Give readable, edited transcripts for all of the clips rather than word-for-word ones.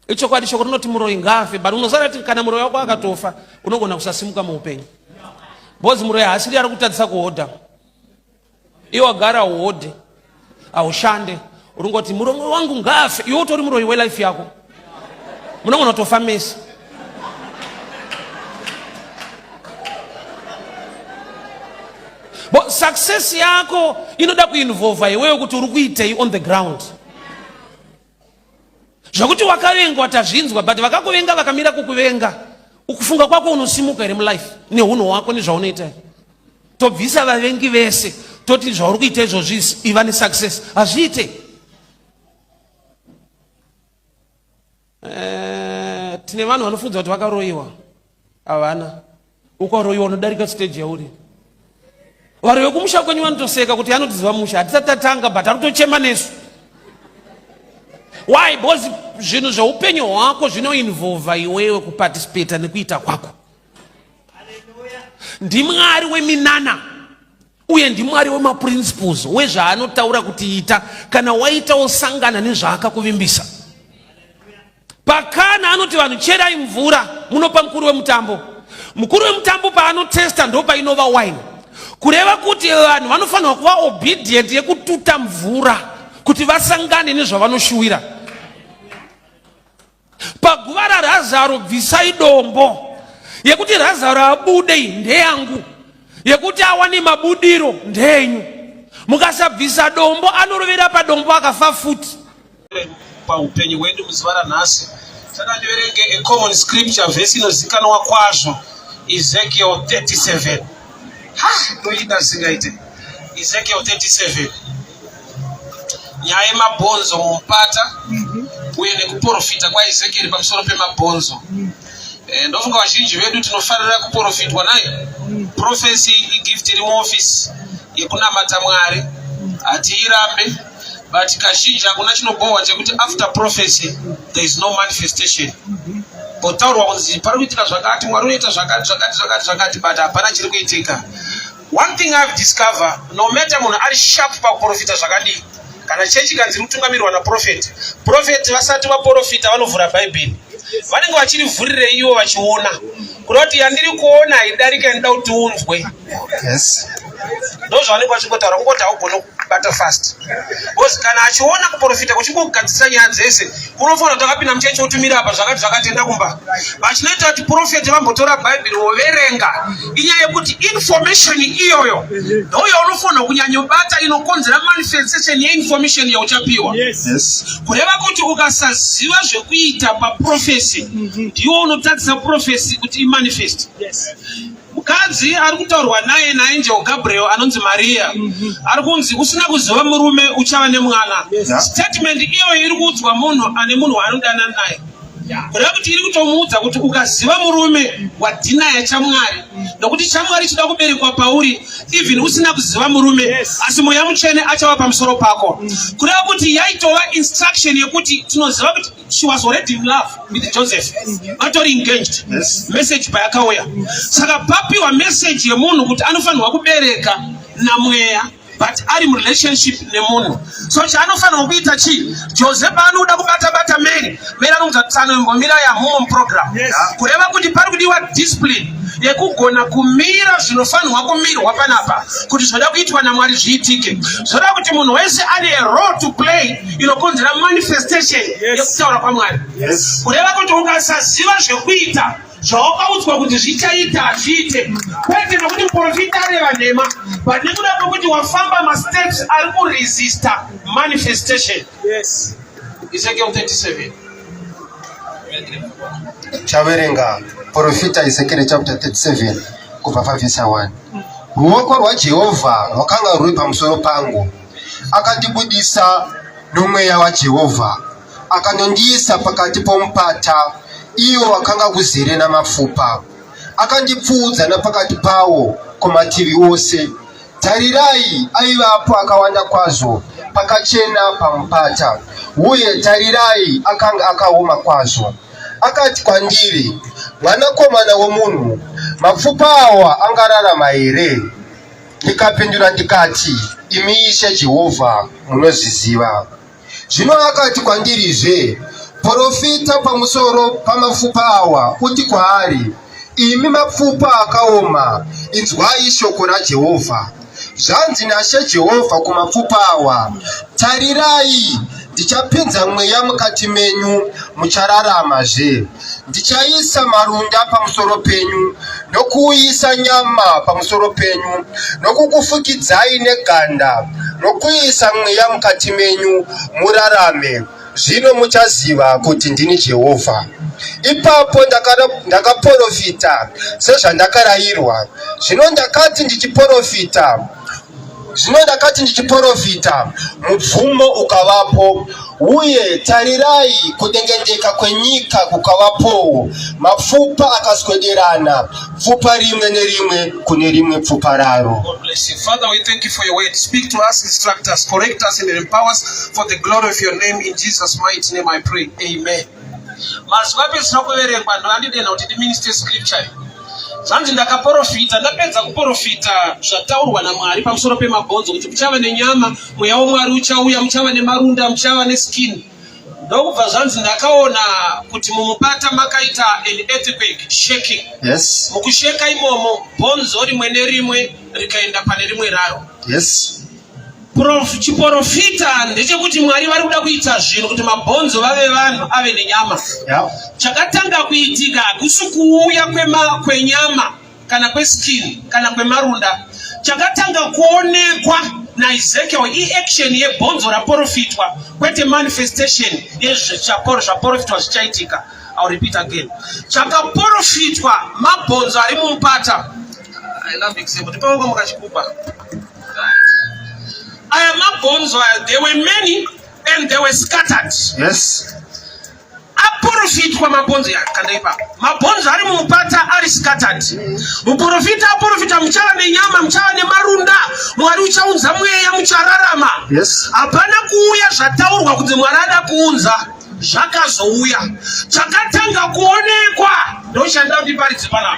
Ichokwadi shoko rinoti muroyi ngaafe, but unosara kuti kana muroyi wako akatofa unogona kusasimuka muupenyu because muroyi haasiri ari kutadzisa kuhodha. Iwe wagara uhodhe, haushande, uringoti muroyi wangu ngaafe, iwe utori muroyi welife yako, munogona kutofa mese. But success yako inoda kuinvolva iwewe kuti uri kuitei on the ground. Zvakuti wakavengwa tazvinzwa, but vakakuvenga vakamira kukuvenga, ukufunga kwako unosimuka here mulife nehunhu hwako nezvaunoita here? Tobvisa vavengi vese toti zvauri kuita izvozvi iva nesuccess, hazviite. Eh, tine vanhu vanofunza kuti vakaroyiwa, havana. Ukaroyiwa unodarika stage yauri. Vanhu vekumusha kwenyu vanotoseka kuti anotiziva musha, hatisati tatanga but ari kutochema nesu. Why? Because zvinhu zveupenyu hwako zvinoinvolva iwewe kuparticipata nekuita kwako. NdiMwari weminana uye ndiMwari wemaprinciples wezvaanotaura kuti ita. Kana waita wosangana nezvaakakuvimbisa. Pakana anoti vanhu cherai mvura munopa mukuru wemutambo. Mukuru wemutambo paanotesta ndopainova wine. Kureva kuti vanhu vanofanirwa kuva obedient yekututa mvura kuti vasangane nezvavanoshuwira. Paguva raRazaro bvisai dombo yekuti Razaro abude ndeyangu, yekuti awane mabudiro ndeyenyu. Mukasabvisa dombo anorovera padombo akafa futi. Paupenyu hwedu muzuva ranhasi saka ndiverenge a common scripture vhesi inozikanwa kwazvo, Ezekiel 37. Ha, ndoida zvingaite. Ezekiel 37, nyaya yemabhonzo mumupata uye nekuprofita kwaEzekiel pamusoro pemabhonzo. Ndofunga vazhinji vedu tinofarira kuprofitwa nayo. Prophecy igift iri muofisi yekunamata Mwari, hatiirambe, but kazhinji hakuna chinobhohwa chekuti after prophecy there is no manifestation. Potaurwa kunzi pari kuitika zvakati, Mwari unoita zvakati zvakati zvakati zvakati, but hapana chiri kuitika. One thing I've discovered, no matter munhu ari sharp pakuprofita zvakadii, kana chechi ikanzi iri kutungamirwa naprofeti, profeti vasati vaprofita vanovhura bhaibheri, vanenge vachirivhurirei ivo vachiona kuda kuti yandiri kuona haidarika yandida kuti unzwe. Yes. Ndozvavanenge vachingotaura, kungoti haugoni kubata fast, because kana achiona kuprofita kuchingogadzisa nyaya dzese, unofanira kuti akapinda muchechi otumira apa zvakati zvakati, enda kumba. Vachinoita kuti profeti vambotora bhaibheri voverenga, inyaya yekuti information iyoyo ndo yaunofanira kunyanyobata, inokonzera manifestation yeinformation yauchapiwa. Yes. Kureva kuti ukasaziva zvekuita paprofesi, ndiwo unotadzisa profesi kuti imanifest. Yes. Mukadzi ari kutaurwa naye naAngel Gabriel anonzi Maria, ari kunzi usina kuziva murume uchava nemwana. Yes. Statement iyoyo iri kuudzwa munhu ane munhu waanodanana naye. Kureva kuti iri kutomuudza kuti ukaziva murume wadhinaya chaMwari, nokuti chaMwari chida kuberekwa pauri even usina kuziva murume. Yes. Asi mweya mutsvene achava pamusoro pako. Kureva kuti yaitova instruction yekuti tinoziva kuti she was already in love with Joseph, vatori engaged. Yes. Message payakauya, saka papiwa message yemunhu kuti anofanirwa kubereka namweya but ari murelationship nemunhu. So chaanofanirwa kuita chii? Joseph anoda kubata bata Mary, Mary anomuudza kuti tsano imbomira yamumo muprogram. Yes. Kureva kuti pari kudiwa discipline yekugona kumira zvinofanirwa kumirwa panapa kuti zvoda kuitwa naMwari zviitike. Zvoda kuti munhu wese ane a role to play inokonzera manifestation yekutaura kwaMwari. Yes. Kureva kuti ukasaziva zvekuita zvawakaudzwa kuti zvichaita hazviite, kwete nokuti muprofita areva nhema, but nekuda kwekuti wafamba masteps ari kuresista manifestation. Yes. Ezekiel 37. Chaverenga Profita Ezekiel chapter 37 kubva pavhesi 1. Ruoko rwaJehovha rwakanga rwuri pamusoro pangu, akandibudisa nomweya waJehovha, akanondiisa pakati pomupata, iwo wakanga uzere namapfupa. Akandipfuudza napakati pawo kumativi ose. Tarirai, aivapo akawanda kwazvo pakachena pamupata, uye tarirai, akanga akaoma kwazvo. Akati kwandiri, Mwanakomana womunhu, mapfupa awa angararama here? Ndikapindura ndikati, Imi Ishe Jehovha, munozviziva. Zvino akati kwandirizve, Porofita pamusoro pamapfupa awa, uti kwaari, Imi mapfupa akaoma, inzwai shoko raJehovha. Zvanzi naShe Jehovha kumapfupa awa, Tarirai, ndichapinza mweya mukati menyu, muchararamazve. Ndichaisa marunda pamusoro penyu, nokuuyisa nyama pamusoro penyu, nokukufukidzai neganda, nokuisa mweya mukati menyu, murarame. Zvino muchaziva kuti ndini Jehovha. Ipapo ndakaporofita sezvandakarayirwa. Zvino ndakati ndichiporofita, zvino ndakati ndichiporofita, mubvumo ukavapo, uye tarirai, kudengendeka kwenyika kukavapowo, mapfupa akaswederana, pfupa rimwe nerimwe kune rimwe pfupa raro. God bless you. Father, we thank you for your word. Speak to us, instruct us, correct us, and empower us for the glory of your name. In Jesus' mighty name I pray. Amen. Mazwi apedzisira kuverengwa ndoandidena kuti ndiminister scripture. Zvanzi ndakaporofita, ndapedza kuporofita zvataurwa naMwari pamusoro pemabhonzo kuti kuchava nenyama, mweya waMwari uchauya, muchava nemarunda, muchava neskin. Ndokubva zvanzi ndakaona kuti mumupata makaita an earthquake shaking. Yes. Mukusheka imomo bhonzo rimwe nerimwe rikaenda pane rimwe raro. Yes. Prof, chiporofita ndechekuti Mwari vari kuda kuita zvinhu kuti mabhonzo vave vanhu ave nenyama. Yeah. Chakatanga kuitika hakusi kuuya kwema, kwenyama kana kweskin kana kwemarunda. Chakatanga kuonekwa naEzekiel iaction yebhonzo raporofitwa kwete manifestation yezvaporofitwa zvichaitika. I'll repeat again. Chakaporofitwa mabhonzo ari mumupata. I love example. Ndipawo mukachikupa. Aya mabhonzo aya, there were many and they were scattered. Yes. Aporofitwa mabhonzo ya kanda ipapo. Mabhonzo ari mumupata ari scattered. Muporofita aporofita muchava nenyama, muchava nemarunda, Mwari uchaunza mweya muchararama. Yes. Hapana kuuya zvataurwa kunzi Mwari ada kuunza. Zvakazouya. Chakatanga kuonekwa ndochanda kuti paridze panapa.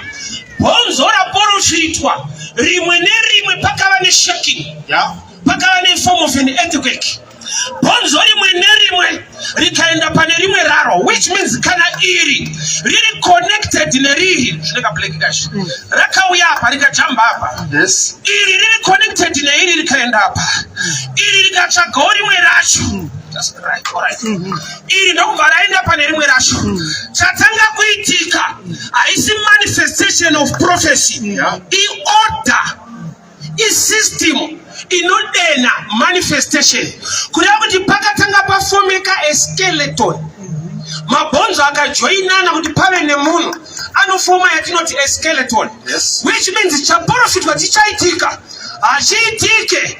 Bhonzo raporofitwa rimwe nerimwe pakava neshaking. Yeah. Pakava neform of an earthquake. Bhonzo rimwe nerimwe rikaenda pane rimwe raro, which means kana iri riri connected neriri zvineka black cash rakauya apa rikajamba apa. Yes. Iri riri connected neiri rikaenda apa. Iri rikatsvagawo rimwe racho. Just right, all right. Iri ndokubva raenda pane rimwe racho. Chatanga kuitika haisi manifestation of prophecy. Yeah. Iorder, isystem inodena manifestation. Kureva kuti pakatanga pafomeka a skeleton. Mabhonzo akajoinana kuti pave nemunhu anofoma yatinoti a skeleton. Yes. Which means chaporofitwa chichaitika hachiitike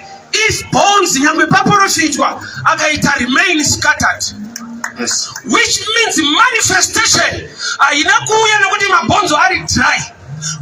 if bones nyangwe paporofitwa akaita remain scattered. Yes. Which means manifestation haina kuuya nokuti mabhonzo ari dry.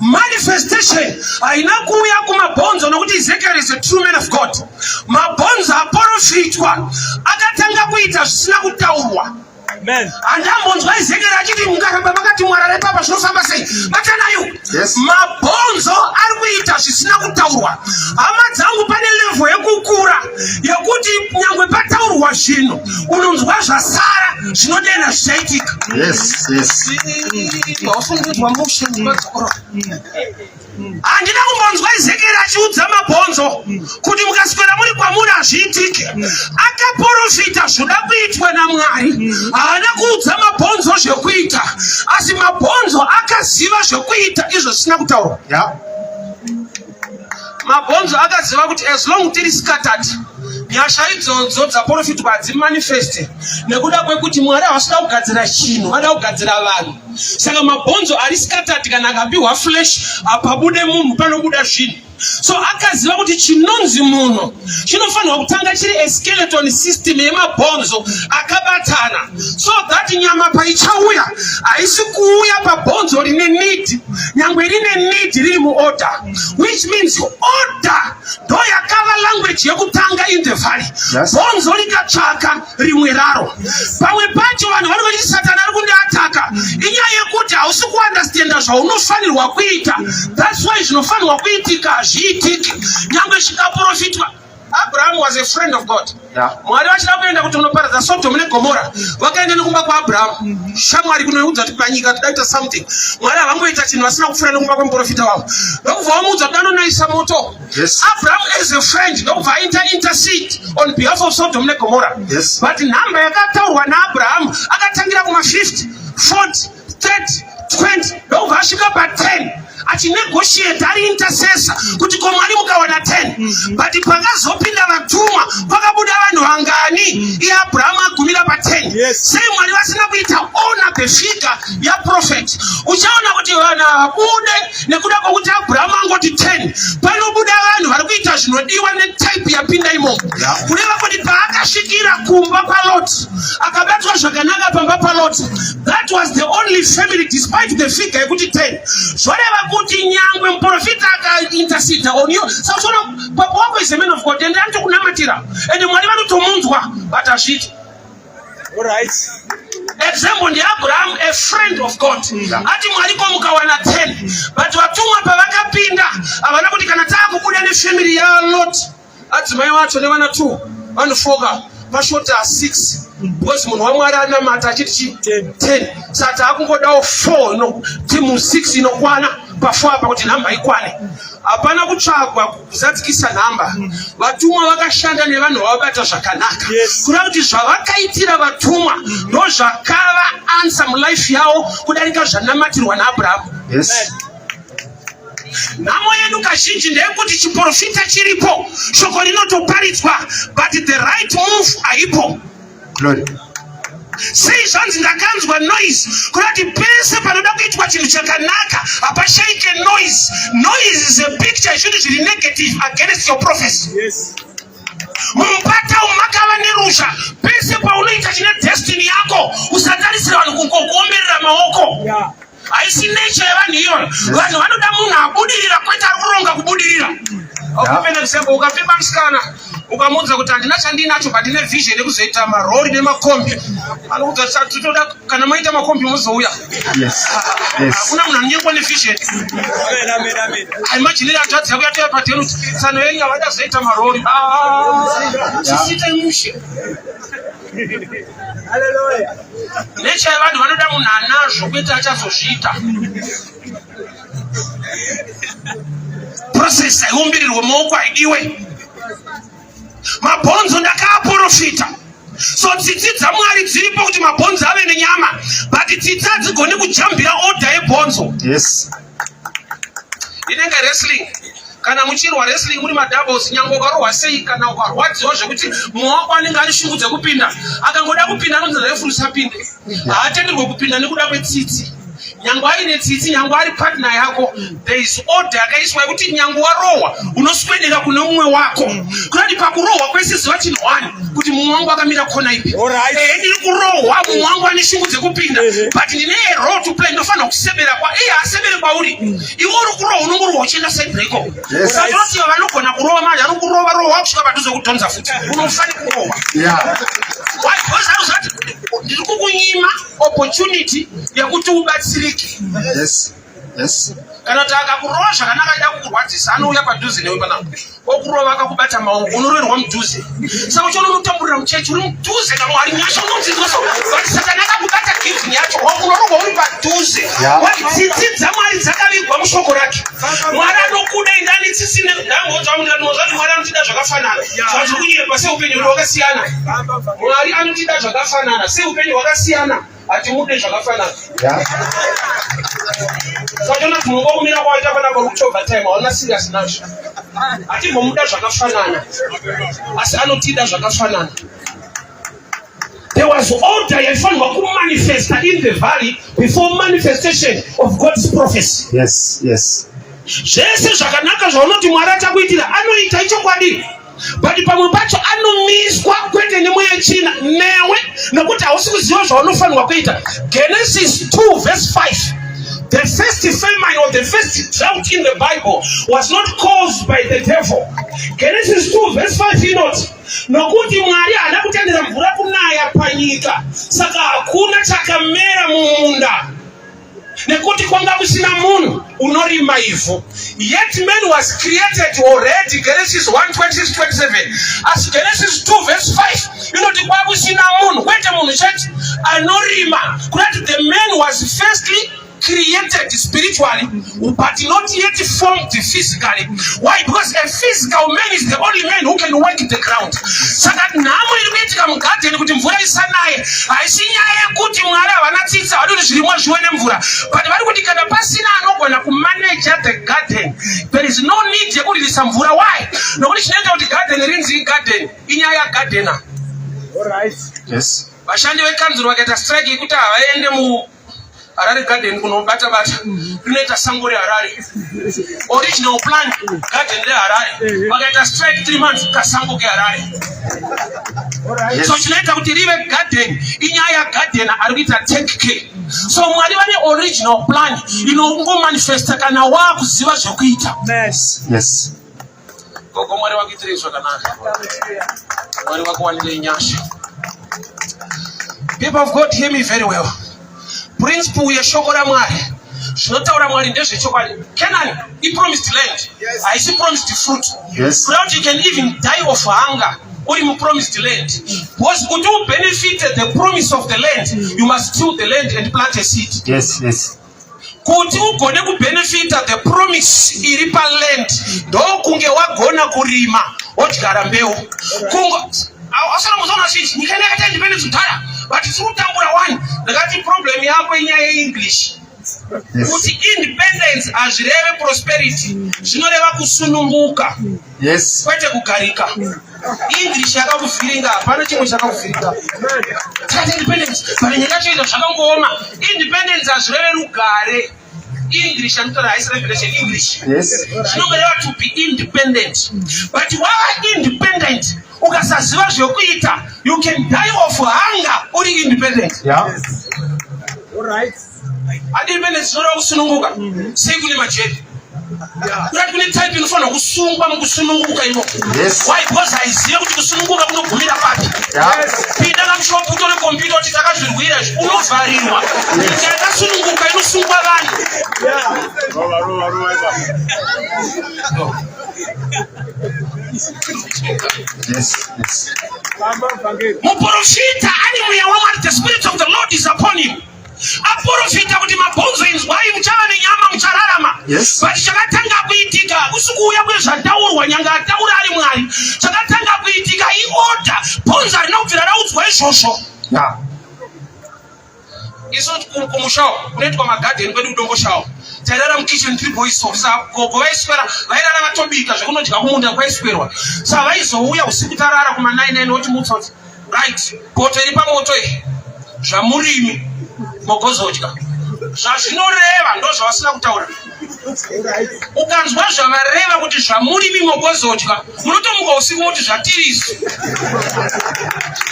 Manifestation haina kuuya kumabhonzo nokuti Ezekiel is a true man of God. Mabhonzo aporofitwa akatanga kuita zvisina kutaurwa. Amen. Handambonzwa Ezekiel achiti mukaramba makati mwarara ipapa zvinofamba sei? Batanayo. Yes. Mabhonzo ari kuita zvisina kutaurwa. Hama dzangu, pane level yekukura yekuti nyangwe pataurwa zvinhu unonzwa zvasara zvinodena zvichaitika. Yes, yes. Wafungidzwa mushe ndikadzokorora. Handina kumbonzwa Ezekiel achiudza mabhonzo kuti mukaswera muri kwamuri hazviitike. Akaporofita zvoda kuitwa naMwari. Haana kuudza mabhonzo zvekuita, asi mabhonzo akaziva zvekuita izvo zvisina kutaurwa. Yeah. Mabhonzo akaziva kuti as long tiri scattered, nyasha idzodzo dzaporofitwa hadzimanifeste nekuda kwekuti Mwari havasida kugadzira chinhu, vada kugadzira vanhu. Saka mabhonzo ari scattered kana akapiwa flesh hapabude munhu, panobuda zvinhu. So akaziva kuti chinonzi munhu chinofanirwa kutanga chiri a skeleton system yemabhonzo akabatana, so that nyama paichauya haisi kuuya pabhonzo rine need, nyangwe rine need riri muorder, which means order ndo yakava language yekutanga in the valley. Yes. Bhonzo rikatsvaka rimwe raro. Pamwe pacho vanhu vanenge vachiti Satani ari kundiataka. Inyaya yekuti hausi kuunderstanda zvaunofanirwa kuita. That's why zvinofanirwa kuitika hazviitiki nyangwe zvikaprofitwa. Abraham was a friend of God. Yeah. Mwari vachida kuenda kuti unoparadza Sodom neGomora, vakaenda nekumba kwaAbraham. Shamwari kunoiudza kuti panyika toda kuita something. Mwari havangoita chinhu vasina kupfuura nekumba kwemuprofita wavo. Ndokubva vamuudza kuti anonaisa moto. Yes. Abraham as a friend ndokubva aita intercede on behalf of Sodom neGomora. Yes. But nhamba yakataurwa naAbraham akatangira kuma 50, 40, 30, 20 ndokubva asvika pa10 achinegotiate ari intercessor kuti ko Mwari mukawana 10. But pakazopinda vatumwa kwakabuda vanhu vangani? Iye Abraham agumira pa10. Yes. Sei Mwari vasina kuita honor the figure yaprophet? Uchaona kuti vanhu havabude nekuda kwokuti Abraham angoti 10. Panobuda vanhu vari kuita zvinodiwa netype yapinda imomo. Yeah. Kureva kuti paakasvikira kumba kwaLot, akabatwa zvakanaka pamba paLot. That was the only family despite the figure yekuti 10. Zvoreva kuti nyangwe muprofita akaintercede on you. Saka uchiona papa wako is a man of God and anotokunamatira. And Mwari vanotomunzwa but hazviiti. All right. Example ndiAbraham, a friend of God. Yeah. Ati Mwari ko mukawana 10. But vatumwa pavakapinda havana kuti kana taakubuda nefamily yaLot, adzimai wacho nevana 2 vanofoka pashota 6 because munhu waMwari anamata achiti chi 10. 10. Saka taakungodawo 4 ino timu 6 inokwana pa4 apa kuti nhamba ikwane. Hapana kutsvagwa kuzadzikisa nhamba. Vatumwa vakashanda nevanhu vavabata zvakanaka. Yes. Kureva kuti zvavakaitira vatumwa ndozvakava answer mulife yavo kudarika zvanamatirwa naAbraham. Yes. Nhamo yedu kazhinji ndeyekuti chiprofita chiripo, shoko rinotoparidzwa, but the right move haipo. Glory. Sei zvanzi ndakanzwa noise? Kureva kuti pese panoda kuitwa chinhu chakanaka hapashaike noise. Noise is a picture yezvinhu zviri negative against your prophecy. Yes. Mumupata umu makava neruzha. Pese paunoita chine destiny yako, usatarisira vanhu kungokuomberera maoko. Yeah. Haisi nature yevanhu iyoyo. Vanhu vanoda munhu abudirira kwete ari kuronga kubudirira. Yeah. For example, ukapfimba musikana ukamuudza kuti handina chandinacho but ndine vision yekuzoita marori nemakombi, anokuudza kuti toda kana maita makombi muzouya. Yes. Yes. Hakuna munhu anonyengwa nevision. Amen, amen, amen. Imagine hanzvadzi yako yatouya pateni kuti tsano yenyu havada kuzoita marori. Sisitai mushe. Hallelujah. Nature yevanhu vanoda munhu anazvo kwete achazozviita. Process haiumbirirwe maoko, haidiwe. Mabhonzo ndakaaprofita. So tsitsi dzaMwari dziripo kuti mabhonzo ave nenyama, but tsitsi hadzigoni kujambira order yebhonzo. Yes. Inenge wrestling. Kana muchirwa wrestling muri madoubles, nyangwe ukarohwa sei kana ukarwadziwa zvekuti mumwe wako anenge ane shungu dzekupinda, akangoda kupinda anonzi refu usapinde. Haatenderwe kupinda nekuda kwetsitsi. Nyangwe aine tsitsi, nyangwe ari partner yako, there is order yakaiswa yekuti nyangwe warohwa unoswedera kune mumwe wako. Kunati pakurohwa kwese ziva chinhu one kuti mumwe wangu akamira kona ipi. All right. Ndiri kurohwa, mumwe wangu ane shungu dzekupinda, but ndine a role to play, ndofanira kusebera kwa iye asebere kwauri. Iwe uri kurohwa, unongorohwa uchienda side break. Yes. Saka tinoti vanogona kurova manje, anokurova rohwa kusvika padhuze kudhonza futi. Unofanira kurohwa. Yeah. Why? Because anoziva kuti ndiri kukunyima opportunity yekuti ubatsirike. Yes. Yes. Kana kuti akakurova zvakanaka achida kukurwadzisa, anouya padhuze newe panapa okurova akakubata maoko, unoroverwa mudhuze. Saka uchiona unotamburira muchechi uri mudhuze naMwari, nyasha unonzinzwa so, but Satani akakubata giving yacho, unorohwa uri padhuze. Yeah. Why? Tsitsi dzaMwari dzakavigwa mushoko rake. Mwari anokuda indani tsitsi ndamboudza munhu kuti Mwari anotida zvakafanana. Zvazviri kunyepa seupenyu hwedu hwakasiyana. Mwari anotida zvakafanana seupenyu hwakasiyana, hatimude zvakafanana. Yeah. Saka uchiona kuti munhu kumira kwawaita panapa uri kuchovha time, hauna serious nazvo. Hatimbomuda zvakafanana, asi anotida zvakafanana. There was order yaifanirwa kumanifesta in the valley before manifestation of God's prophecy. Yes. Yes. Zvese zvakanaka zvaunoti Mwari achakuitira anoita ichokwadi, but pamwe pacho anomiswa kwete nemweya china newe, nekuti hausi kuziva zvaunofanirwa kuita. Genesis 2 verse 5. The first famine or the first drought in the Bible was not caused by the devil. Genesis 2 verse 5 inoti, nokuti Mwari haana kutendera mvura kunaya panyika, saka hakuna chakamera mumunda. Nekuti kwanga kusina munhu unorima ivhu. Yet man was created already, Genesis 1, 26, 27. Asi Genesis 2 verse 5 inoti kwakusina munhu, kwete munhu chete anorima. Kurati the man was firstly created spiritually but not yet formed physically. Why? Because a physical man is the only man who can work the ground. Saka nhamo iri kuitika mugadheni kuti mvura isanaye haisi nyaya yekuti Mwari havana tsitsi, havadi kuti zvirimwa zviwe nemvura, but vari kuti kana pasina anogona kumanaja the garden there is no need yekuririsa mvura. Why? Nokuti chinoita kuti garden rinzi garden inyaya yagardener. Yes. Vashandi vekanzuru vakaita strike yekuti havaende mu Harare Garden kunobata bata rinoita sango reHarare. Original plan garden reHarare. Vakaita strike 3 months kasango keHarare. So chinoita kuti rive garden inyaya garden ari kuita take care. So Mwari vane original plan inongomanifesta kana wakuziva zvekuita. Yes. Yes. Gogo Mwari vakuitirei zvakanaka. Mwari vakuwanirei nyasha. People of God hear me very well. Principle yeshoko raMwari zvinotaura Mwari ndezvechokwadi. Canaan ipromised land. Haisi promised fruit. Yes. Without you can even die of hunger uri mupromised land. Because kuti ubenefite the promise of the land, you must till the land and plant a seed. Yes, yes. Kuti ugone kubenefita the promise iri paland ndokunge wagona kurima wodyara mbeu. Kungo asana muzoona zvinji nyika ino yakaita independence kudhara but tiri kutambura wani. Ndakati problem yako inyaya yeEnglish. Yes. Kuti independence hazvireve prosperity, zvinoreva kusununguka. Yes. Kwete kugarika. English yakakuvhiringa, hapana chimwe chakakuvhiringa. Takati independence, but nyika yacho ino zvakangooma. Independence hazvireve rugare. English anotaura haisi revelation English. Yes. Zvinoreva to be independent. But wava independent ukasaziva zvekuita, you can die of hunger uri independent. Yeah. All right. Independence zvinoreva kusununguka. Sei kune majeri? Kurati kune type inofanira kusungwa mukusununguka imo. Yes. Why? Because haizive kuti kusununguka kunogumira papi. Yeah. Pinda kamushopu utore computer kuti takazvirwira izvi unovharirwa. Nyika yakasununguka inosungwa vanhu. Yes. Yes. Muporofita ane mweya waMwari, the spirit of the Lord is upon him. Aporofita kuti mabhonzo inzwai, muchava nenyama, muchararama. Yes. But chakatanga kuitika kusi kuuya kwezvataurwa, nyanga ataura ari Mwari. Chakatanga kuitika iorder, bhonzo harina kubvira raudzwa izvozvo. Yeah. Isu kumushawo kunoitwa magadheni kwedu kudomboshawo tairara mukitchen tiri boys so sa gogo vaiswera vairara vatobika zvekunodya kumunda kwaiswerwa sa vaizouya usiku tarara kuma 9 9 votimutsa kuti right poto iri pamoto iyi zvamurimi mogozodya zvazvinoreva ndozvavasina kutaura. Ukanzwa zvavareva kuti zvamurimi mogozodya munotomuka usiku moti zvatiri isu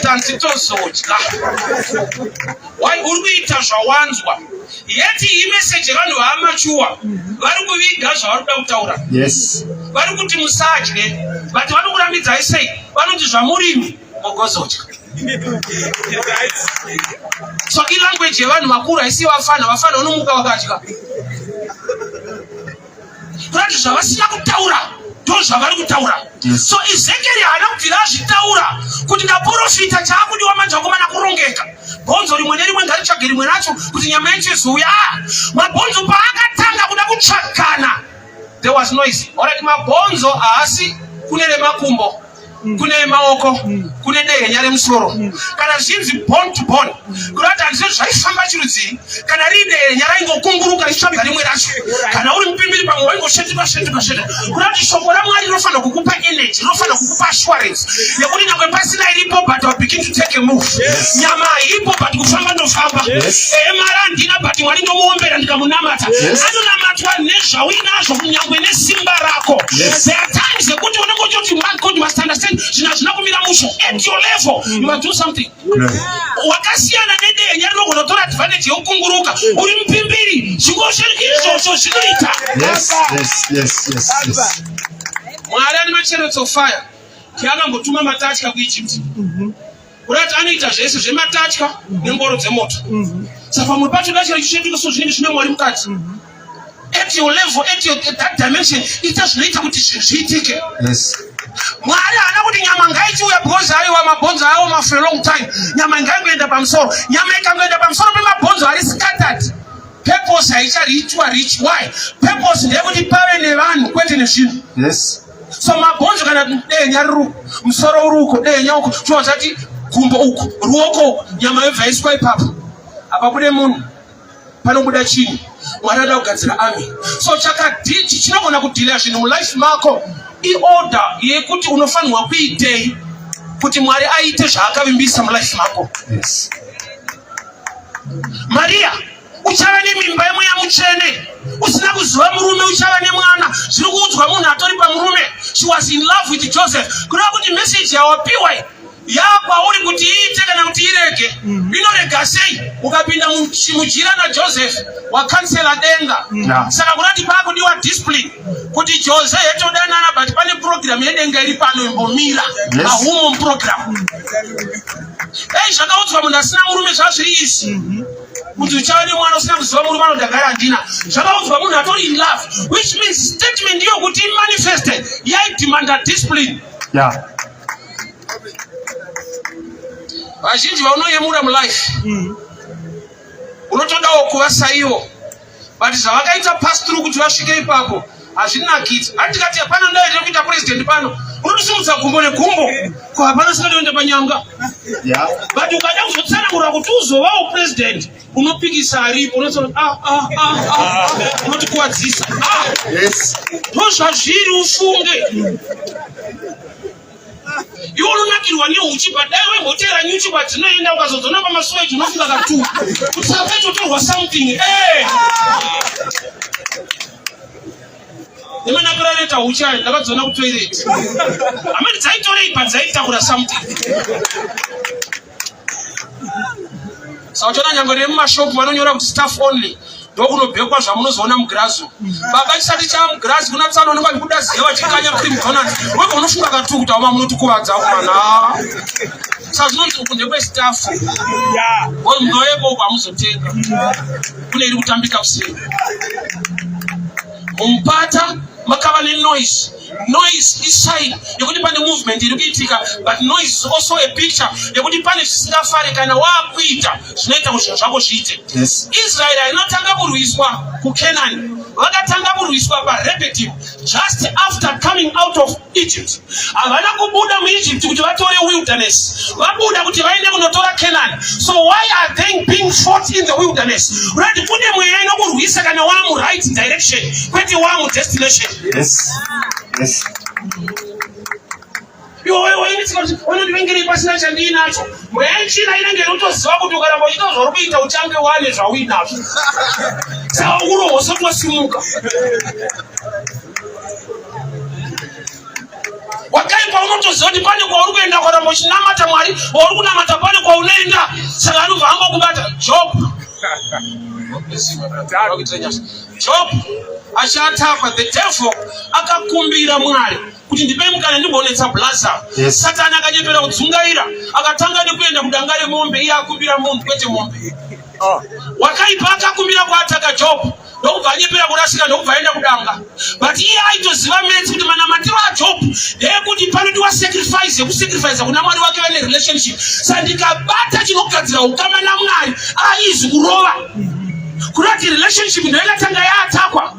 tanzi tozodya. Why uri kuita zvawanzwa yeti iyi meseji yevanhu vaamachuwa vari kuviga zvavari kuda kutaura. Yes. Vari kuti musadye but vanokurambidzai sei? Vanoti zvamurimi mogozodya. So ilanguage yevanhu vakuru haisi vafana. Vafana vanomuka vakadya. Kurati zvavasina kutaura ndo zvavari kutaura. Yes. So Ezekiel haana kubvira azvitaura kuti ndaporofita chaakudiwa manje vakomana kurongeka. Bhonzo rimwe nerimwe ngaritsvage rimwe racho kuti nyama yacho izouya. Mabhonzo paakatanga kuda kutsvagana there was noise. Alright, mabhonzo haasi kune remakumbo, kune maoko, kune dehenya remusoro. Kana zvinzi bone to bone, kureva kuti handizvo zvaifamba chirudzii. Kana riri dehenya raingokunguruka richitsvaga rimwe racho. Kana uri mupimbiri pamwe waingosvetuka svetuka svetuka. Kureva kuti shoko raMwari rinofanira kukupa energy, rinofanira kukupa assurance yekuti nyangwe pasina iripo but I'll begin to take a move. Nyama haipo but kufamba ndofamba. Yes. Mari handina but Mwari ndomuombera ndikamunamata. Yes. Anonamatwa nezvauinazvo kunyangwe nesimba rako. Yes. There are times yekuti unenge uchiti man God you must understand zvinhu hazvina kumira mushe. At your level you must do something. Glory. Wakasiyana nedehenya rinogona kutora advantage yekukunguruka uri mupimbiri zvingosveri izvozvo zvinoita. Yes. Yes. Yes. Yes. Yes. Mwari ane machariots of fire tiakambotuma matatya kuEgypt. Kurati anoita zvese zvematatya nengoro dzemoto. Saka pamwe pacho datya richisvetuka so zvinenge zvine Mwari mukati. At your level, at your at that dimension, ita zvinoita kuti zvinhu zviitike. Yes. Mwari haana kuti nyama ngaichiuya because aiwa mabhonzo aoma for a long time. Nyama ngaingoenda pamusoro. Nyama ikangoenda pamusoro pemabhonzo ari scattered. Purpose haichariitwa rich. Why? Purpose ndeyekuti pave nevanhu kwete nezvinhu. Yes. So mabhonzo kana dehenya riri uku, musoro uri uko, dehenya uko, chobva chati gumbo uku, ruoko uku, nyama yobva yaiswa ipapo. Hapabude munhu, panobuda chinhu. Mwari anoda kugadzira army. So chakadii chinogona kudhilira zvinhu mulife mako iorder yekuti unofanirwa kuitei kuti Mwari aite zvaakavimbisa mulife mako. Yes. Maria uchava nemimba yemweya mutsvene usina kuziva murume uchava nemwana zviri kuudzwa munhu atori pamurume she was in love with joseph kureva kuti meseji yawapiwa yakwauri kuti iite kana kuti irege mm. inorega sei ukapinda mujira najoseph wakansela denga mm. saka kurati pakudiwa discipline kuti jose yetodanana but pane purogiramu yedenga iri pano imbomira ahumo muprogramu Ei zvakaudzwa munhu asina murume zvazviri izvi mhm. kuti uchava nemwana usina kuziva murume anodagara handina zvakaudzwa munhu atori in love which means statement iyo kuti imanifeste yaidemanda discipline yeah. Vazhinji vaunoyemura mulife mm. Unotodawo kuva saivo but zvavakaita pass through kuti vasvike ipapo hazvinakidzi. Hati tikati hapana ndai tiri kuita president pano unotosimudza gumbo negumbo ko hapana singatoenda panyanga yeah. But ukada kuzotsanangura kuti uzovawo president unopikisa aripo unotsana ah, ah, ah, ah, ah. Unotikuwadzisa ah. Yes. Ndozvazviri ufunge iwe unonakirwa neuchi but dai waimboteera nyuchi kwadzinoenda ukazodzona pamasuweji unofunga katu kuti sakaitotorwa something eh. nemanakiro anoita huchi ayo ndakadziona kutoilet amene dzaitorei but dzaitakura something saka uchiona nyange nemumashopu vanonyora kuti staff only ndokunobhekwa zvamunozoona mugirazi baba chisati chaa mugirazi kuna tsano unenge vachikuda ziya vachikanya cream donut wega unofunga katu kuti auma munotikuvadza kumana saka zvinonzi uku ndekwestaff munoyepo uku hamuzotenga kune iri kutambika kuseri mumupata makava nenoise noise isign yekuti pane movement iri kuitika but noise is also a picture yekuti pane zvisingafare kana waakuita zvinoita kuti zvinhu zvako zviite yes. Israeri hainotanga kurwiswa kucanani vakatanga kurwiswa parepetim just after coming out of Egypt. Havana kubuda muEgypt kuti vatore wilderness. Vabuda kuti vaende kunotora Canaan. So why are they being fought in the wilderness? Right, kune mweya inokurwisa kana wamu right direction, kwete wamu destination. Yes. Yes. Iwe wainetseka kuti unondivengerei pasina chandiinacho. Mweya yetsvina inenge inotoziva kuti ukaramba uchiita zvauri kuita uchange wane zvauinazvo. Saka urohwa usati wasimuka. Wakaipa unotoziva kuti pane kwauri kuenda ukaramba uchinamata Mwari wauri kunamata pane kwaunoenda saka anobva angokubata. Job Job achiatakwa the devil akakumbira Mwari kuti ndipei mukana ndimbonetsa blaza yes. Satani akanyepera kudzungaira akatanga nekuenda kudanga remombe iye akumbira munhu kwete mombe oh. Wakaipa akakumbira kwaataka Job ndokubva anyepera kurasika ndokubva aenda kudanga but iye aitoziva metsi kuti manamatiro aJob ndeyekuti panodiwa sacrifice yekusacrifice kuna Mwari wake vane relationship sa ndikabata chinogadzira ukama naMwari aizi kurova kunoti relationship ndoyakatanga yaatakwa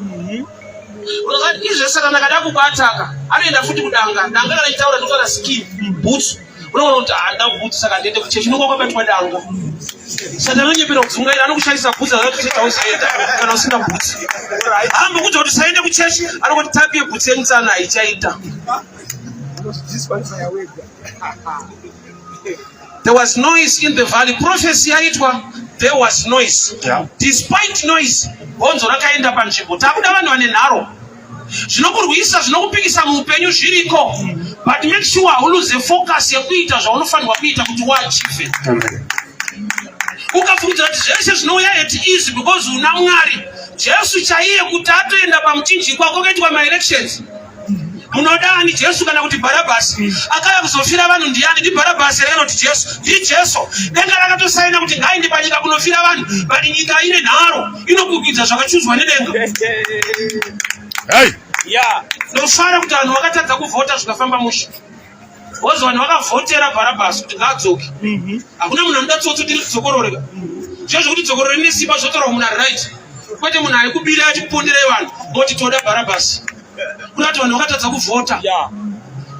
izve saka ndakada kubataka anoenda futi kudanga danga kana chitaura ndinotaura skin bhutsu unoona kuti handa bhutsu saka ndiende kuchechi unonga wakabatwa danga saka anonyepera kudzungaira anokushandisa bhutsu azati kuchechi ausaenda kana usina bhutsu ambokudza kuti usaende kuchechi anongoti type yebhutsu yemutsana haichaita There was noise in the valley. Prophecy yaitwa, there was noise. Yeah. Despite noise, bhonzo rakaenda panzvimbo. Takuda vanhu vane nharo. Zvinokurwisa, zvinokupikisa muupenyu zviriko. But make sure hauluze focus yekuita zvaunofanirwa kuita kuti uachieve. Amen. Ukafungidzira kuti zvese zvinouya at easy because una Mwari. Jesu chaiye kuti atoenda pamuchinjikwa kwakaitwa maelections. Munoda ani, Jesu kana kuti Bharabhasi? Akauya kuzofira vanhu ndiani? NdiBharabhasi here kana kuti Jesu? NdiJesu. Denga rakatosaina kuti ngaaende panyika kunofira vanhu, but nyika ine nharo, inokukwidza zvakachuzwa nedenga. Hey. Yeah. Ndofara kuti vanhu vakatadza kuvhota zvikafamba mushe. Because vanhu vakavhotera Bharabhasi kuti ngaadzoke. Hakuna munhu anoda tsotsi kuti ridzokorore ka. Zviya zvekuti dzokorore rine simba zvotorwa munhu ari right. Kwete munhu ari kubira achikuponderai vanhu moti toda Bharabhasi. Kuda kuti vanhu vakatadza kuvhota. Yeah.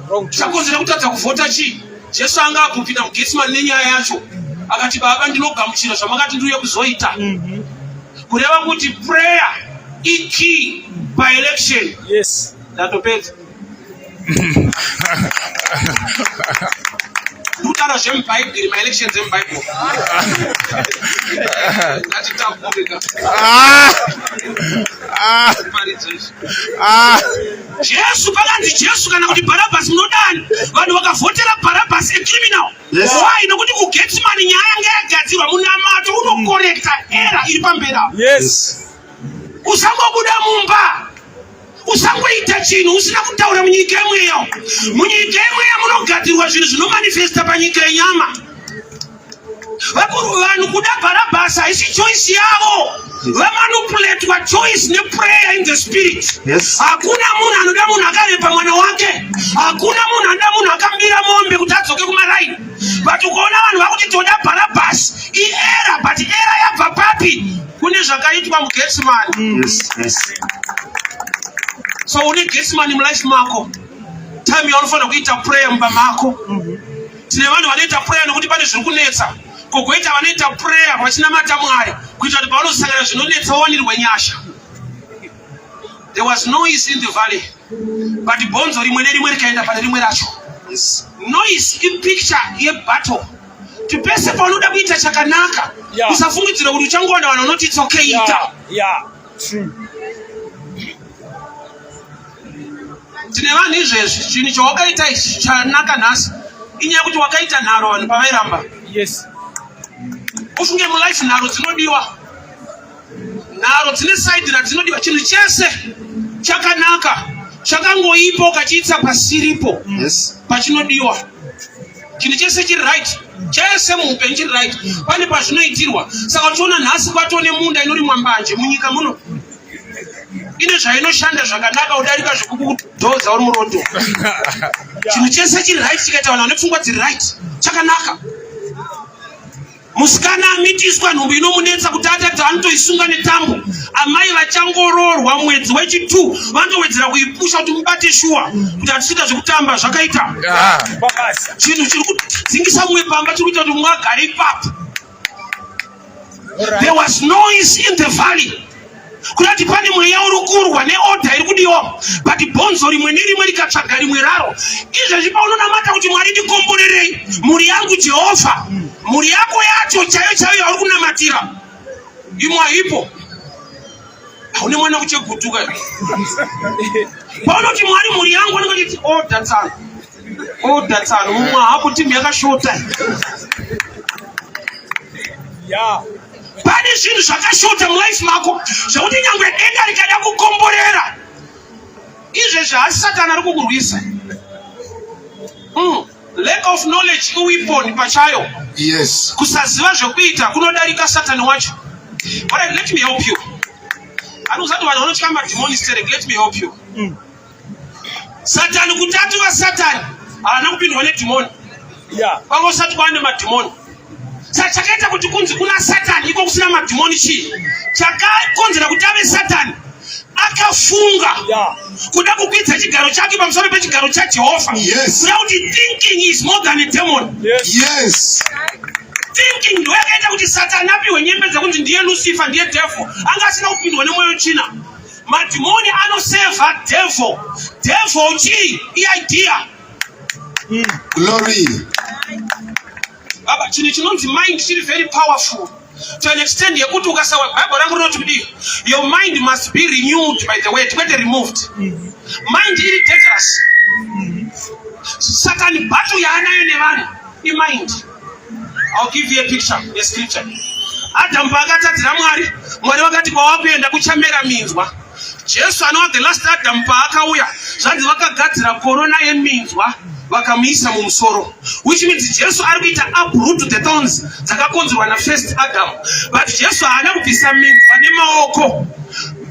Wrong choice. Chakonzera kutadza kuvhota chii? Jesu anga akupinda muGetsemane nenyaya yacho. Akati baba ndinogamuchira zvamakati ndiuye kuzoita. Kureva kuti prayer ikey paelection. Yes. Ndatopedza. Ndikutaura zvemubhaibheri, maelections emubhaibheri. Ngatitakurika. Ah. Ah. Paridzo izvi. Ah. Jesu pakanzi Jesu kana kuti Bharabhasi munodani vanhu vakavhotera Bharabhasi a criminal. Yes. Why? Nokuti kuGetsemane nyaya yanga yagadzirwa munamato unokorekta era iri pamberi apo. Yes. Usangobuda mumba usangoita chinhu usina kutaura munyika yemweya. Munyika yemweya munogadzirwa zvinhu zvinomanifesta panyika yenyama. Vakuru vanhu kuda Bharabhasi haisi choice yavo. Vamanupuletwa choice neprayer in the spirit. Yes. Hakuna munhu anoda munhu akarepa mwana wake. Hakuna munhu anoda munhu akambira mombe kuti adzoke kumaraini. But ukaona vanhu vakuti toda Bharabhasi iera, but era yabva papi? Kune zvakaitwa muGetsemane. Yes. Yes. So une Getsemane mulife mako. Time yaunofanira kuita prayer mumba mako. Tine vanhu vanoita prayer nokuti pane zviri kunetsa. Kogoita vanoita prayer vachinamata Mwari kuitira kuti pavanosangana zvinonetsa vawanirwe nyasha. There was noise in the valley, but bhonzo rimwe nerimwe rikaenda pane rimwe racho. Yes. Noise ipicture yebattle. Kuti pese paunoda kuita chakanaka, Yeah. usafungidzira kuti uchangowana vanhu vanoti it's okay ita. Yeah. Yeah. True. Tine vanhu izvezvi chinhu chawakaita ichi chanaka nhasi inyaya yekuti wakaita nharo vanhu pavairamba. Yes. Ufunge mulife nharo dzinodiwa, nharo dzine saidhi radzinodiwa. Chinhu chese chakanaka chakangoipa ukachiitsa pasiripo Yes. pachinodiwa. Chinhu chese chiri right, chese muupenyu chiri right, pane pazvinoitirwa. Saka uchiona nhasi kwatoo nemunda inorimwa mbanje munyika muno ine zvainoshanda zvakanaka kudarika zvekukudhoza uri murondo. Chinhu chese chiri right chikaita vanhu vane pfungwa dziri right chakanaka. Musikana amitiswa nhumbu inomunetsa kuti atadza anotoisunga netambo. Amai vachangoroorwa mwedzi wechi2 vanotowedzera kuipusha kuti mubate shuwa kuti hatisiita zvekutamba zvakaita. Ah. Pabasa. Chinhu chiri kudzingisa mumwe pamba chiri kuita kuti mumwe agare ipapo. There was noise in the valley. Kuda kuti pane mweya uri kurwa neodha iri kudiwa, but bhonzo rimwe nerimwe rikatsvaga rimwe raro. Izvezvi paunonamata kuti Mwari ndikomborerei mhuri yangu Jehovha, mhuri yako yacho chaiyo chaiyo yauri kunamatira imwe haipo. Haune mwana kuchegutuka. Paunoti Mwari mhuri yangu anenge achiti odha tsano, odha tsano, mumwe hapo timu yakashota. Yeah. Pane zvinhu zvakashota mulife mako zvekuti nyangwe denga rikada kukomborera izvezvi haasi Satani ari kukurwisa. Lack of knowledge iweapon pachayo. Yes. Kusaziva zvekuita kunodarika Satani wacho. Alright, let me help you. Anozati vanhu vanotya madhimoni sterek, let me help you. Satani kuti atova Satani haana kupindwa nedhimoni. Yeah. Kwanga usati kwaane madhimoni. Saka chakaita kuti kunzi kuna Satani iko kusina madhimoni chii? Chakakonzera kuti ave Satani akafunga Yeah. kuda kukwidza chigaro chake pamusoro pechigaro chaJehovha. Yes. Kuda kuti thinking is more than a demon. Yes. Yes. Thinking ndo yakaita kuti Satani apiwe nyembe dzekunzi ndiye Lucifer, ndiye devil. Anga asina kupindwa nemwoyo tsvina. Madhimoni anoseva devil. Devil chii? Iidea. Glory. Baba, chinhu chinonzi mind chiri very powerful to an extent yekuti ukasawa Bible rangu rinoti kudii? Your mind must be renewed by the word, kwete removed. Mind iri dangerous. Satani battle yaanayo nevanhu imind. I'll give you a picture, a scripture. Adam paakatadzira Mwari, Mwari vakati kwawakuenda kuchamera minzwa. Jesu anova the last Adam paakauya zvanzi vakagadzira korona yeminzwa vakamuisa mumusoro which means Jesu ari kuita uproot the thorns dzakakonzerwa nafirst Adam but Jesu haana kubvisa minzwa nemaoko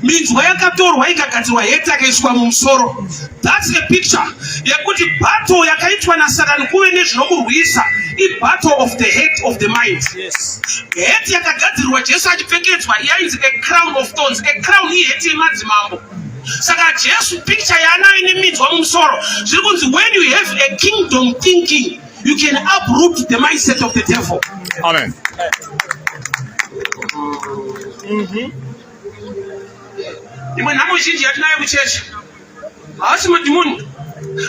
minzwa yakatorwa ikagadzirwa heti akaiswa mumusoro that's a picture yekuti battle yakaitwa nasatani kuve nezvinomurwisa ibattle of the head of the mind yes. Heti yakagadzirirwa Jesu achipfekedzwa yainzi a crown of thorns. A crown iheti yemadzimambo. Saka Jesu picture yaanayo ine minzwa mumusoro zviri kunzi when you have a kingdom thinking you can uproot the mindset of the devil. Amen. Imwe nhamo zhinji yatinayo kuchechi haasi madhimoni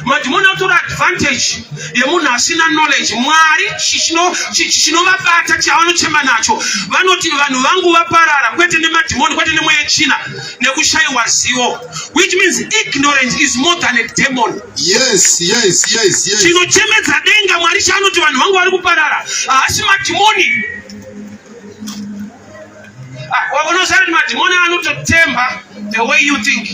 madhimoni anotora advantage yemunhu asina knowledge mwari chinovabata chavanochema nacho vanoti vanhu vangu vaparara kwete nemadhimoni kwete nemweya yetsvina nekushayiwa zivo which means ignorance is more than a demon yes yes yes yes chinochemedza denga mwari chaanoti vanhu vangu vari kuparara haasi madhimoni Ah, wakunoziva kuti madhimoni anototemba the way you think.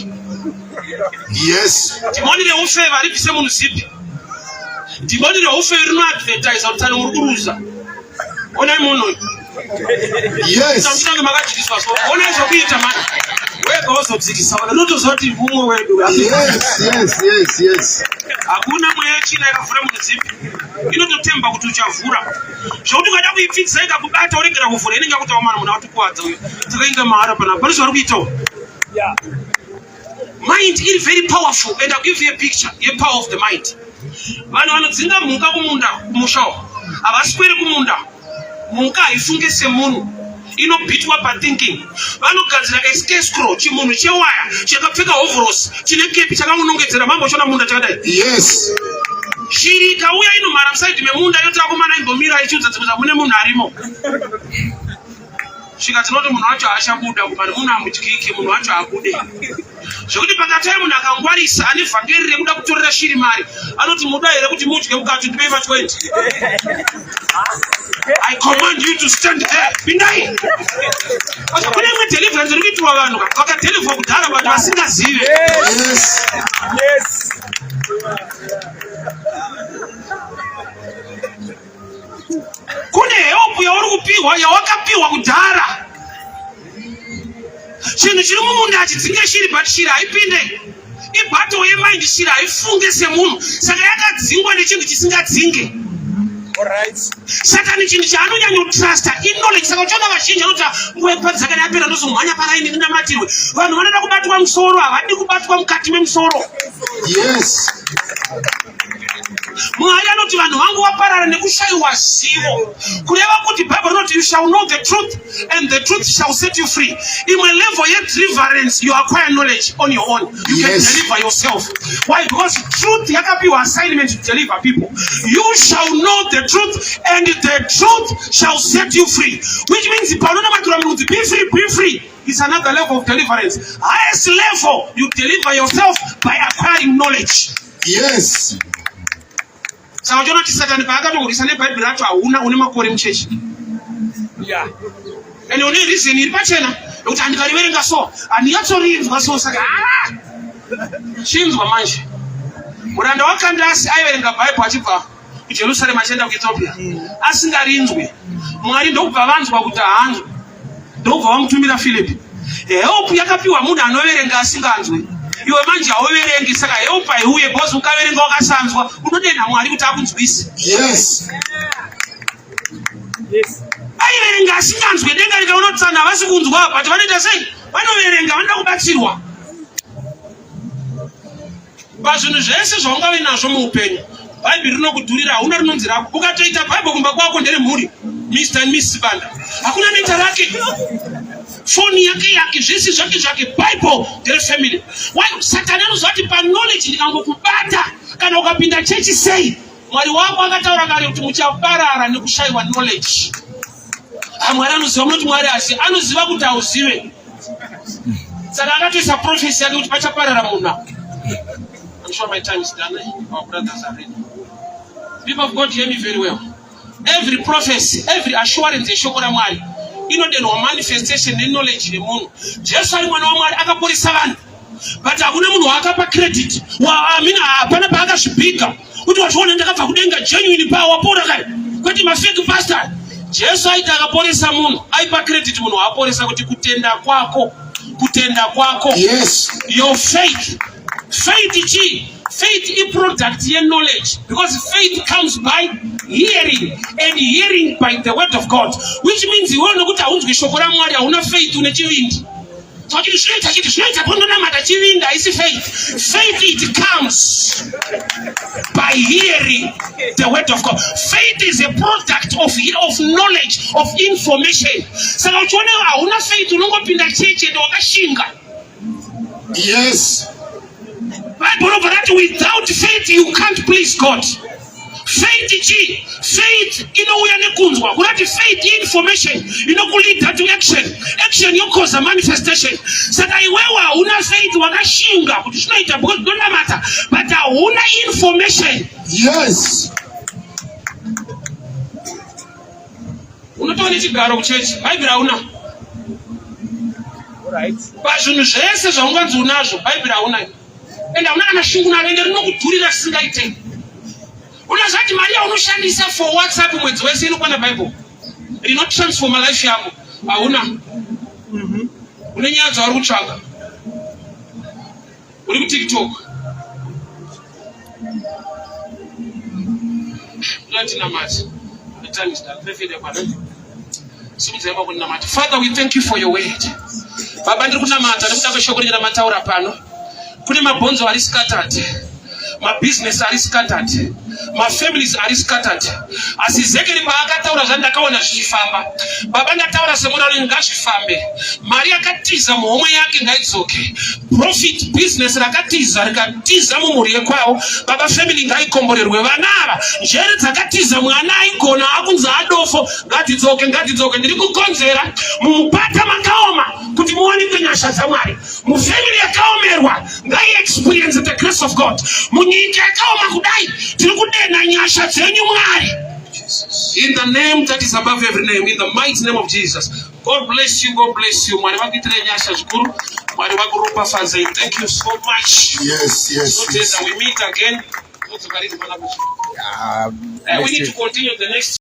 Yes. Dhimoni reufeve haribvise munhu zipi. Dhimoni reufeve rinoadvertisa kuti tsano muri kuruza. Onai munhu uyu. Yes. Mutange makadyiswa so. Onai zvokuita mani. Wega wozodzikisa wena. Unotoziva kuti mumwe wedu. Yes, yes, yes, yes. Hakuna mweya yetsvina yakavhura munhu zipi. Inototemba kuti uchavhura. Zvekuti ukada kuipfidza ikakubata uregera kuvhura inenge yakuti wamana munhu atukwadza uyu. Takainga mahara panapa. Pane zvavari kuitawo. Yeah. Mind iri very powerful and I'll give you a picture ye power of the mind. Vanhu vanodzinga mhuka kumunda kumusha uko. Havaswere kumunda. Mhuka haifunge semunhu. Inobhitwa pathinking. Vanogadzira a scarecrow chimunhu chewaya chakapfeka hovhorosi chine kepi chakangonongedzera mambo chona munda chakadai. Yes. Shiri ikauya inomhara musaidhi memunda yoti akomana imbomira ichiudza dzimwe mune munhu arimo. Svika tinoti munhu wacho haachabuda kumani munhu amudyike munhu wacho abude. Zvekuti pakataya munhu akangwarisa ane vhangeri rekuda kutorera shiri mari anoti muda here kuti mudye mukati ndipei ma 20. I command you to stand there. Pindai. Saka kune imwe deliverance iri kuitirwa vanhu vakadeliverwa kudhara vanhu vasingazive. Yes. Yes. Kune help yauri kupiwa yawakapiwa kudhara. Chinhu chiri mumunda hachidzinge shiri but shiri haipinde. Ibattle yemind shiri haifunge semunhu saka yakadzingwa nechinhu chisingadzinge. Alright. Satani chinhu chaanonyanyotrusta iknowledge saka uchiona vazhinji anoti nguva yekuparidza kana yapera ndozomhanya paraini ndinamatirwe. Vanhu vanoda kubatwa musoro havadi kubatwa mukati memusoro. Yes. Mwari anoti vanhu vangu vaparara nekushayiwa zivo. Kureva kuti Bible rinoti you shall know the truth and the truth shall set you free. Imwe level yedeliverance you acquire knowledge on your own. You can Yes. deliver yourself. Why? Because truth yakapiwa assignment to deliver people. You shall know the truth and the truth shall set you free. Which means panonamatira munhu kuti be free, be free. It's another level of deliverance. Highest level, you deliver yourself by acquiring knowledge. Yes. Saka uchiona kuti Satani paakatokurwisa neBhaibheri racho hauna une makore muchechi. Yeah. And une reason iri pachena yekuti handikariverenga so handinyatsorinzwa so saka ah! chinzwa manje. Muranda waKandasi aiverenga Bhaibheri achibva kuJerusarema achienda kuEthiopia asingarinzwe. Mwari ndokubva vanzwa kuti haanzwe. Ndokubva vamutumira Philip. Help yakapiwa munhu anoverenga asinganzwe. Iwe manje hauverengi saka help haiuye because ukaverenga wakasanzwa unodenha Mwari kuti akunzwise. Yes. Yes. Aiverenga asinganzwe denga rikaona kuti vanhu havasi kunzwa but vanoita sei? Vanoverenga vanoda kubatsirwa. Pazvinhu zvese zvaungave nazvo muupenyu, Bhaibheri rinokudhurira, hauna rinonzi rako. Ukatoita Bhaibheri kumba kwako nderemhuri, Mr and Mrs Banda, hakuna anoita rake. Foni yake yake, zvese zvake zvake, Bible ndere family. Why? Satani anoziva kuti paknowledge ndikangokubata, kana ukapinda chechi sei, Mwari wako akataura kare kuti muchaparara nekushayiwa knowledge. Ah, Mwari anoziva, munoti Mwari asi anoziva kuti hauzive. Saka akatoisa prophecy yake kuti pachaparara munhu. I'm sure my time is done. Our brothers are ready. People of God, hear me very well. Every prophecy, every assurance yeshoko raMwari inodenhwa manifestation neknowledge yemunhu. Jesu ari mwana waMwari akaporesa vanhu. But hakuna munhu waakapa credit. Wa I mean hapana paakazvibika. Kuti wachiona ndakabva kudenga genuine power wapora kai. Kwete mafake pastor. Jesu aiti akaporesa munhu, aipa credit munhu waaporesa kuti kutenda kwako, kutenda kwako. Yes. Your faith. Faith chii? Faith iproduct yeknowledge because faith comes by hearing and hearing by the word of God, which means iwewe nokuti haunzwi shoko raMwari hauna faith, une chivindi. Chachiti zvinoita chiti zvinoita pondonamata chivindi haisi faith. Faith it comes by hearing the word of God. Faith is a product of knowledge, of information. Saka uchiona hauna faith unongopinda chechi ende wakashinga. Yes. Bible robva rati without faith you can't please God. Faith chii? Faith inouya nekunzwa. Kurati faith information inokuleada to action. Action yokoza manifestation. Saka iwewe hauna faith wakashinga kuti zvinoita because ndonamata but hauna information. Yes. Unotova nechigaro kuchechi, Bhaibheri hauna. Pazvinhu zvese zvaunganzi unazvo, Bhaibheri hauna. Ende hauna kana shungu naro, ende rinokudhurira zvisingaite. Unoziva kuti mari yaunoshandisa for WhatsApp mwedzi wese inokwana Bible rinotransforma life yako, hauna. Une nyaya dzauri kutsvaga, uri kuTikTok. Ngatinamate. The time is done. Perfect yakwana. Simudzai maoko ndinamate. Father, we thank you for your word. Baba, ndiri kunamata nekuda kweshoko renyu ramataura pano. Kune mabhonzo ari scattered, mabhizinesi ari scattered, mafamilies ari scattered. Asi Zekeri paakataura zvandakaona zvichifamba. Baba, ndataura semurau, ngazvifambe. Mari yakatiza muhomwe yake ngaidzoke. Profit business rakatiza rikatiza mumhuri yekwavo. Baba, family ngaikomborerwe. Vana ava, njere dzakatiza, mwana aigona akunzi adofo, ngatidzoke, ngatidzoke. Ndiri kukonzera mumupata makaoma kuti muwanikwe nyasha dzaMwari. Mufamily yakaomerwa ngaiexperience the grace of God. Munyika yakaoma kudai, tiri kudena nyasha dzenyu Mwari. In the name that is above every name, in the mighty name of Jesus. God bless you, God bless you. Mwari vakuitire nyasha zvikuru. Mwari vakuropafadze. Thank you so much. Yes. Totenda, we meet again. Todzoka rini pana kuchi? Ah, We need to continue the next